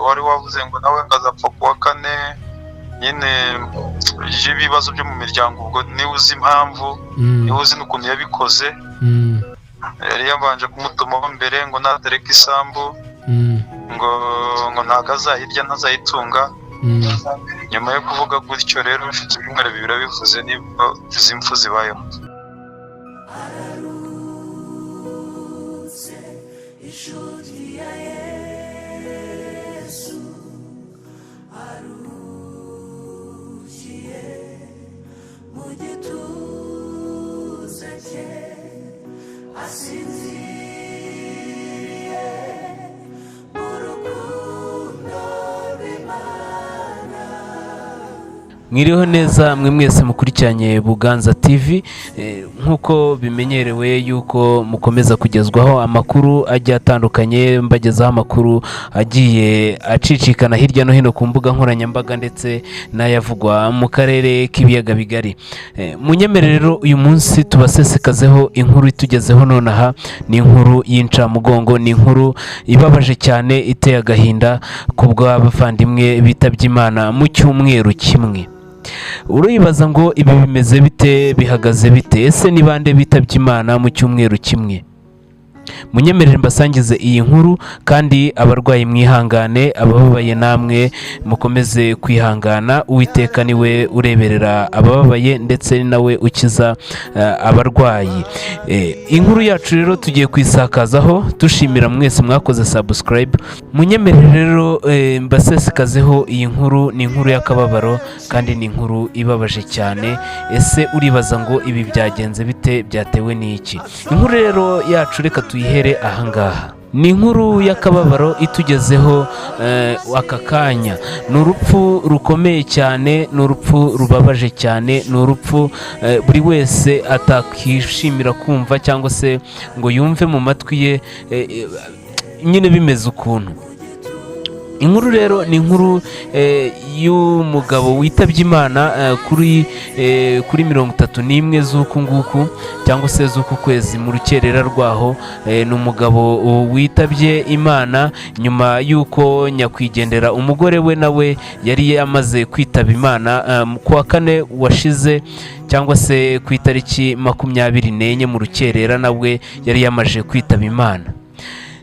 Wari wavuze ngo nawe ngo azapfa kuwa kane nyine y'ibibazo byo mu miryango. Ubwo niba uzi impamvu, niba uzi n'ukuntu yabikoze, yari yabanje kumutumaho mbere ngo natereka isambu, ngo ntabwo azayirya, ntazayitunga. Nyuma yo kuvuga gutyo rero, ibyumweru 2 abivuze, nibwo izi mfu zibayeho. Araruhutse inshuti ya Yesu, aruhukiye mu gituza cye, asinziriye mu rukundo rw'Imana. Mwiriho neza mwe mwese mukurikiranye Buganza TV. Nk'uko bimenyerewe yuko mukomeza kugezwaho amakuru agiye atandukanye, mbagezaho amakuru agiye acicikana hirya no hino ku mbuga nkoranyambaga ndetse n'ayavugwa mu karere k'ibiyaga bigari. Munyemerere rero uyu munsi tubasesekazeho inkuru itugezeho nonaha. Ni inkuru y'incamugongo, ni inkuru ibabaje cyane, iteye agahinda ku bw'abavandimwe bitabye Imana mu cyumweru kimwe. Uribaza ngo ibi bimeze bite, bihagaze bite? Ese ni bande bitabye Imana mu cyumweru kimwe? Munyemerere mbasangize iyi nkuru, kandi abarwayi mwihangane, abababaye namwe mukomeze kwihangana. Uwiteka niwe ureberera abababaye, ndetse ni nawe ukiza abarwayi. Inkuru yacu rero tugiye kuyisakazaho, dushimira mwese mwakoze subscribe. Munyemerere rero mbasesekazeho iyi nkuru. Ni inkuru y'akababaro kandi ni inkuru ibabaje cyane. Ese uribaza ngo ibi byagenze bite, byatewe n'iki? Inkuru rero yacu reka tuyihere ahangaha. Ni inkuru y'akababaro itugezeho aka kanya. Ni urupfu rukomeye cyane, ni urupfu rubabaje cyane, ni urupfu buri wese atakishimira kumva cyangwa se ngo yumve mu matwi ye nyine bimeze ukuntu. Inkuru rero ni inkuru y'umugabo witabye Imana kuri 31 z'uku nguku cyangwa se z'uku kwezi mu rukerera rwaho. Ni umugabo witabye Imana nyuma y'uko nyakwigendera umugore we nawe yari yamaze kwitaba Imana ku wa kane washize cyangwa se ku itariki 24 mu rukerera, nawe yari yamaze kwitaba Imana.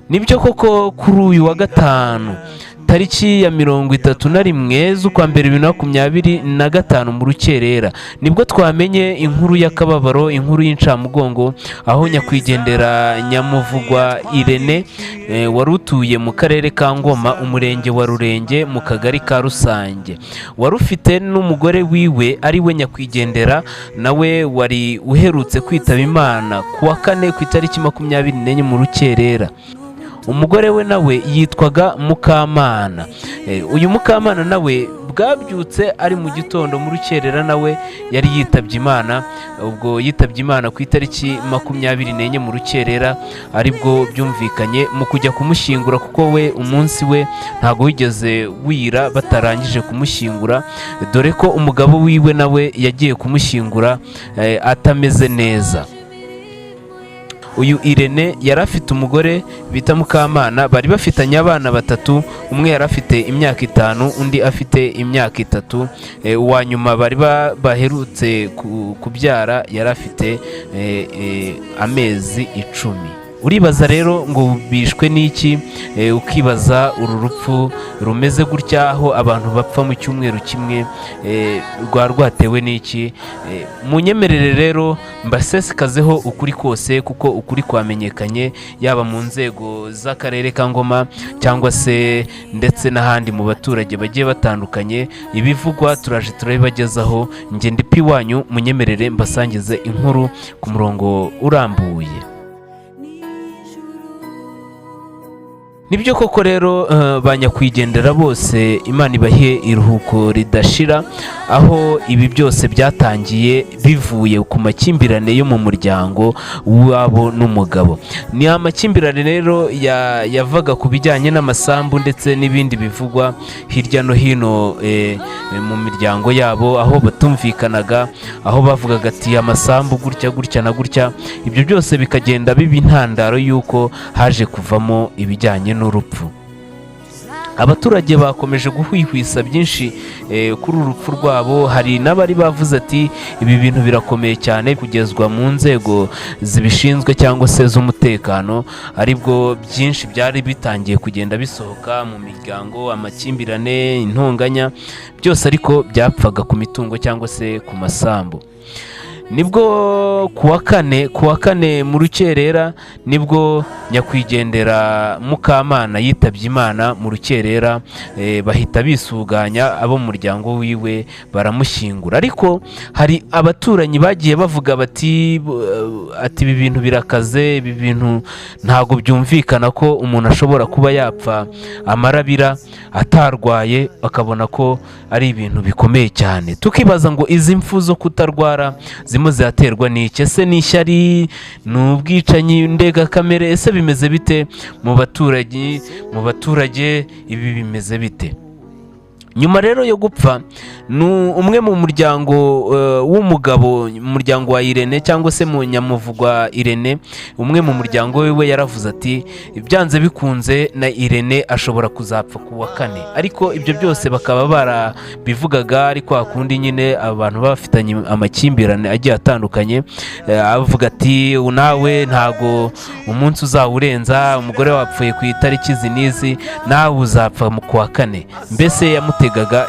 Nibyo koko, kuri uyu wa gatanu tariki ya 31 z'ukwa mbere 2025 mu rukerera, nibwo twamenye inkuru y'akababaro, inkuru y'incamugongo, aho nyakwigendera Nyamuvugwa Irene, wari utuye mu karere ka Ngoma, umurenge wa Rurenge, mu kagari ka Rusange, wari ufite n'umugore wiwe ari we nyakwigendera nawe wari uherutse kwitaba Imana ku wa kane ku itariki 24 mu rukerera. Umugore we nawe yitwaga Mukamana. Uyu Mukamana nawe bwabyutse ari mu gitondo mu rukerera, nawe yari yitabye Imana. Ubwo yitabye Imana ku itariki 24 mu rukerera, aribwo byumvikanye mu kujya kumushyingura, kuko we umunsi we ntabwo wigeze wira batarangije kumushyingura, dore ko umugabo wiwe nawe yagiye kumushyingura atameze neza. Uyu Irene yari afite umugore bita Mukamana, bari bafitanye abana batatu. Umwe yari afite imyaka 5, undi afite imyaka 3, uwa nyuma bari baherutse kubyara yari afite amezi 10. Uribaza rero ngo bishwe n'iki? Ukibaza uru rupfu rumeze gutya, aho abantu bapfa mu cyumweru kimwe, rwa rwatewe n'iki? Munyemerere rero mbasesekazeho ukuri kose, kuko ukuri kwamenyekanye yaba mu nzego z'akarere ka Ngoma cyangwa se ndetse n'ahandi mu baturage bagiye batandukanye. Ibivugwa turaje turabibagezaho. Njye ndi Pi wanyu, munyemerere mbasangize inkuru ku murongo urambuye. Nibyo koko rero, ba nyakwigendera bose Imana ibahe iruhuko ridashira, aho ibi byose byatangiye bivuye ku makimbirane yo mu muryango wabo n'umugabo. Ni amakimbirane rero yavaga ku bijyanye n'amasambu ndetse n'ibindi bivugwa hirya no hino mu miryango yabo, aho batumvikanaga, aho bavugaga ati amasambu gutya gutya na gutya. Ibyo byose bikagenda biba intandaro y'uko haje kuvamo ibijyanye n'urupfu. Abaturage bakomeje guhwihwisa byinshi kuri uru rupfu rwabo. Hari n'abari bavuze ati ibi bintu birakomeye cyane kugezwa mu nzego zibishinzwe cyangwa se z'umutekano, aribwo byinshi byari bitangiye kugenda bisohoka mu miryango, amakimbirane, intonganya, byose ariko byapfaga ku mitungo cyangwa se ku masambu. Nibwo kuwa kane mu rukerera nibwo nyakwigendera Mukamana yitabye Imana mu rukerera, bahita bisuganya abo mu muryango wiwe baramushyingura. Ariko hari abaturanyi bagiye bavuga bati ati ibi bintu birakaze, ibi bintu ntabwo byumvikana ko umuntu ashobora kuba yapfa amarabira atarwaye, bakabona ko ari ibintu bikomeye cyane. Tukibaza ngo izi mfu zo kutarwara zirimo ziraterwa n'iki? Ese ni ishyari? Ni ubwicanyi ndengakamere? Ese bimeze bite mu baturage? Ibi bimeze bite? Nyuma rero yo gupfa, ni umwe mu muryango w'umugabo, mu muryango wa Irene cyangwa se mu nyamuvugwa Irene, umwe mu muryango wiwe yaravuze ati byanze bikunze na Irene ashobora kuzapfa ku wa kane. Ariko ibyo byose bakaba barabivugaga ari kwa kundi nyine abantu baba bafitanye amakimbirane agiye atandukanye, avuga ati nawe ntago umunsi uzawurenza, umugore wapfuye ku itariki izi n'izi, nawe uzapfa mu kwa kane. Mbese yamutegaga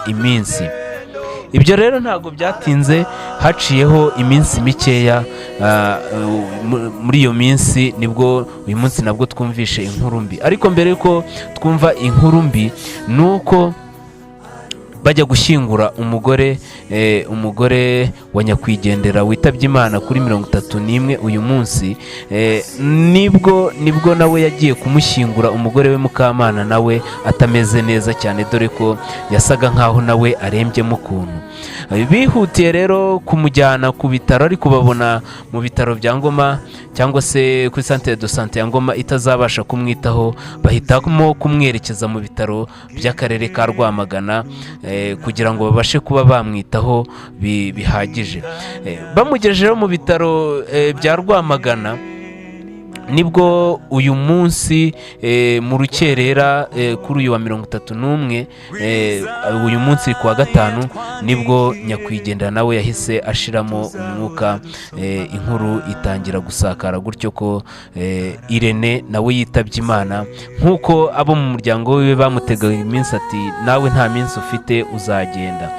iminsi. Ibyo rero ntabwo byatinze, haciyeho iminsi mikeya. Muri iyo minsi nibwo uyu munsi nabwo twumvishe inkuru mbi. Ariko mbere yuko twumva inkuru mbi, ni uko bajya gushyingura umugore, umugore wa nyakwigendera witabye Imana kuri 31 uyu munsi, nibwo nawe yagiye kumushyingura, umugore we Mukamana, nawe atameze neza cyane, dore ko yasaga nkaho nawe arembyemo ukuntu. Bihutiye rero kumujyana ku bitaro, ariko babona mu bitaro bya Ngoma cyangwa se kuri centre de santé ya Ngoma itazabasha kumwitaho, bahitamo kumwerekeza mu bitaro by'akarere ka Rwamagana, kugira ngo babashe kuba bamwitaho bihagije. Bamugejejeho mu bitaro bya Rwamagana, nibwo uyu munsi mu rukerera, kuri uyu wa 31, uyu munsi ku wa gatanu, nibwo nyakwigendera nawe yahise ashiramo umwuka. Inkuru itangira gusakara gutyo ko Irene nawe yitabye Imana, nk'uko abo mu muryango wiwe bamutegaga iminsi ati nawe nta minsi ufite uzagenda.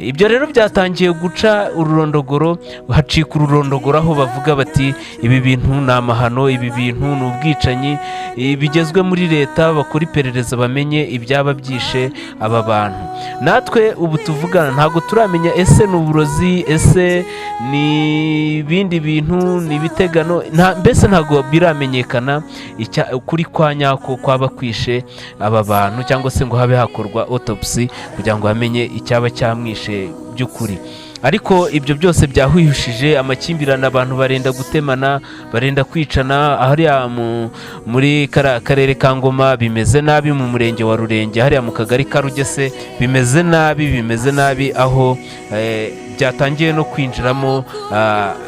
Ibyo rero byatangiye guca ururondogoro, hacika ururondogoro aho bavuga bati ibi bintu ni amahano, ibi bintu ni ubwicanyi, bigezwe muri leta, bakora iperereza bamenye ibyaba byishe aba bantu. Natwe ubu tuvugana ntabwo turamenya ese ni uburozi, ese ni ibindi bintu, ni ibitegano, mbese ntabwo biramenyekana ukuri kwa nyako kwaba kwishe aba bantu, cyangwa se ngo habe hakorwa autopsy kugira ngo bamenye icyaba cyamwishe by'ukuri. Ariko ibyo byose byahwihishije amakimbirane, abantu barenda gutemana, barenda kwicana. Hariya muri kariya karere ka Ngoma bimeze nabi, mu murenge wa Rurenge hariya mu kagari ka Rugese bimeze nabi, bimeze nabi, aho byatangiye no kwinjiramo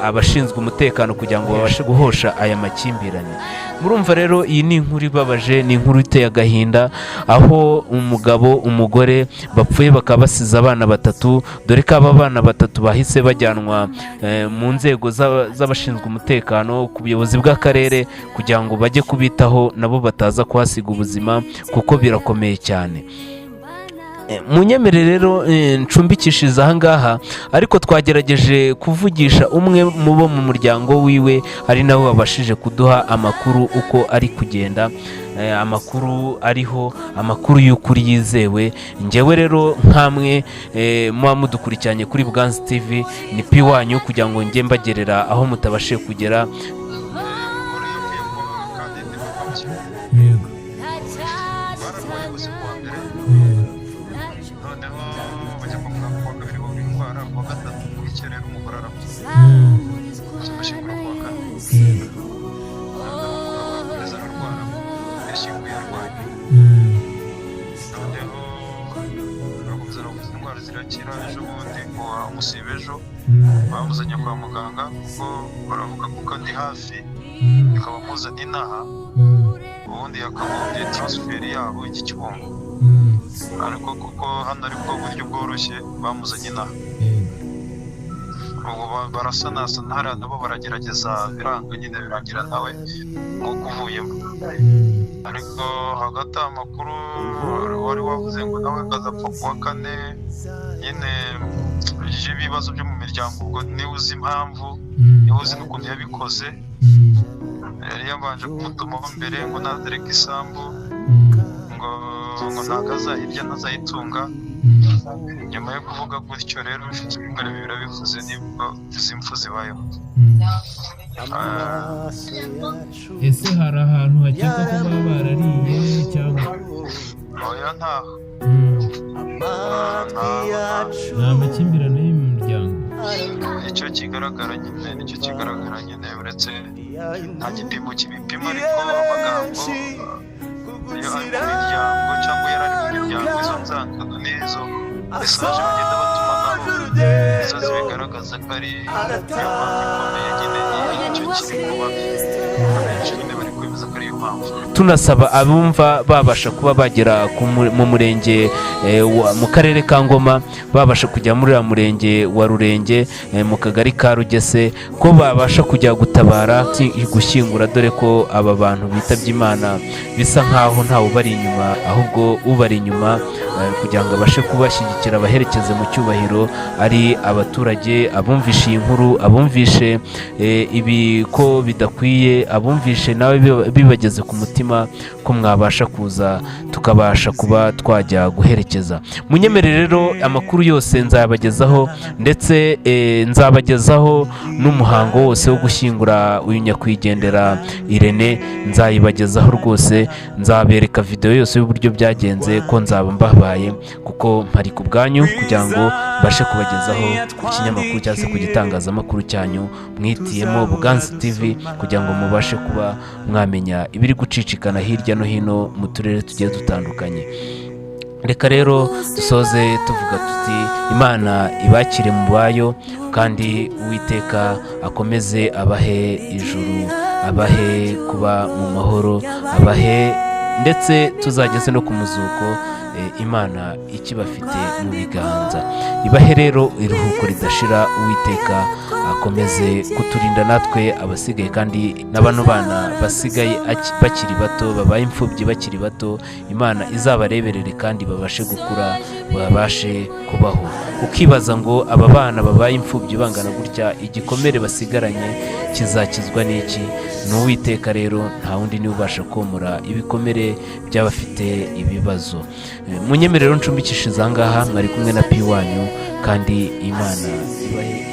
abashinzwe umutekano kugira ngo babashe guhosha aya makimbirane. Murumva rero iyi ni inkuru ibabaje, ni inkuru iteye agahinda, aho umugabo, umugore bapfuye bakaba basize abana batatu, dore ko aba bana batatu bahise bajyanwa mu nzego z'abashinzwe umutekano ku buyobozi bw'akarere kugira ngo bajye kubitaho nabo bataza kuhasiga ubuzima, kuko birakomeye cyane. Munyemere rero ncumbikishirize ahangaha, ariko twagerageje kuvugisha umwe mu bo mu muryango wiwe, ari nawe wabashije kuduha amakuru uko ari kugenda, amakuru ariho, amakuru y'ukuri yizewe. Ngewe rero nkamwe muba mudukurikiranye kuri Buganza TV, ni pi wanyu kugira ngo njye mbagerera aho mutabashije kugera. Umugore yavuye kwa Kadete bakamushyira. Bararwaye bose kuwa mbere, noneho bajya kwa muganga kuwa kabiri babura indwara, kuwa gatatu bukeye umugore arapfa, bamushyingura kuwa kane. Noneho umugabo arakomeza ararwara, yashyinguye arwaye. Noneho barakomeza baravuza indwara zirakira. Ejo bundi kuwa umusiba ejo bamuzanye kwa muganga, kuko baravuga kuko ndi hafi bikaba muzana inaha, ubundi yakagombye transfert yabo i Kibungo. Ariko kuko hano aribwo buryo bworoshye, bamuzanye inaha. Ubu barasanasana hariya, nabo baragerageza biranga nyine, birangira nawe nk'uko uvuyemo. Ariko hagati aho amakuru wari wavuze ngo nawe azapfa kuwa kane nyine, ibibazo byo mu miryango, ubwo niba uzi impamvu, niba uzi n'ukuntu yabikoze. Yari yabanje kumutumaho mbere ngo nazereke isambu, ngo ntabwo azayirya, ntazayitunga. Nyuma yo kuvuga gutyo rero, ibyumweru 2 bivuze, nibwo izi mpfu zibayeho. Ese hari ahantu hakekwa ko baba barariye cyangwa? Oya, ntaho. Ni amakimbirane y'imiryango. Nicyo kigaragara nyine, nicyo kigaragara nyine, uretse nta gipimo kibipima, ariko amagambo iyo ari mu miryango cyangwa yari ari mu miryango, izo nzangano n'izo message bagenda batumanaho nizo zibigaragaza ko ari iyo mpamvu ikomeye nyine y'icyo kiri kuba. Abenshi nyine bari kwemeza ko ariyo mpamvu. Tunasaba abumva babasha kuba bagera mu murenge mu karere ka Ngoma, babasha kujya muri uriya murenge wa Rurenge, mu kagari ka Rugese, ko babasha kujya gutabara gushyingura, dore ko aba bantu bitabye Imana bisa nkaho ntawe ubari inyuma, ahubwo ubari inyuma kugira ngo abashe kubashyigikira, abaherekeze mu cyubahiro ari abaturage. Abumvishe iyi nkuru, abumvishe ibi ko bidakwiye, abumvishe nawe bibageze ku mutima, ko mwabasha kuza tukabasha kuba twajya guherekeza. Munyemerere rero amakuru yose nzayabagezaho, ndetse nzabagezaho n'umuhango wose wo gushyingura uyu nyakwigendera Irene, nzayibagezaho rwose. Nzabereka videwo yose y'uburyo byagenze, ko nzaba mbabaye kuko mpari ku bwanyu kugira ngo mbashe kubagezaho ku kinyamakuru cyangwa se ku gitangazamakuru cyanyu mwitiyemo Buganza TV, kugira ngo mubashe kuba mwamenya ibiri gucicikana hirya no hino mu turere tugiye dutandukanye. Reka rero dusoze tuvuga tuti: Imana ibakire mu bayo, kandi Uwiteka akomeze abahe ijuru, abahe kuba mu mahoro, abahe ndetse tuzageze no ku muzuko, Imana ikibafite mu biganza. Ibahe rero iruhuko ridashira. Uwiteka akomeze kuturinda natwe abasigaye, kandi na bano bana basigaye bakiri bato, babaye imfubyi bakiri bato, Imana izabareberere kandi babashe gukura, babashe kubaho. Ukibaza ngo aba bana babaye imfubyi bangana gutya, igikomere basigaranye kizakizwa n'iki? Ni Uwiteka rero, nta wundi niwe ubasha komora ibikomere by'abafite ibibazo. Munyemerere rero ncumbikishije aha ngaha. Mwari kumwe na Pi wanyu, kandi Imana ibahe.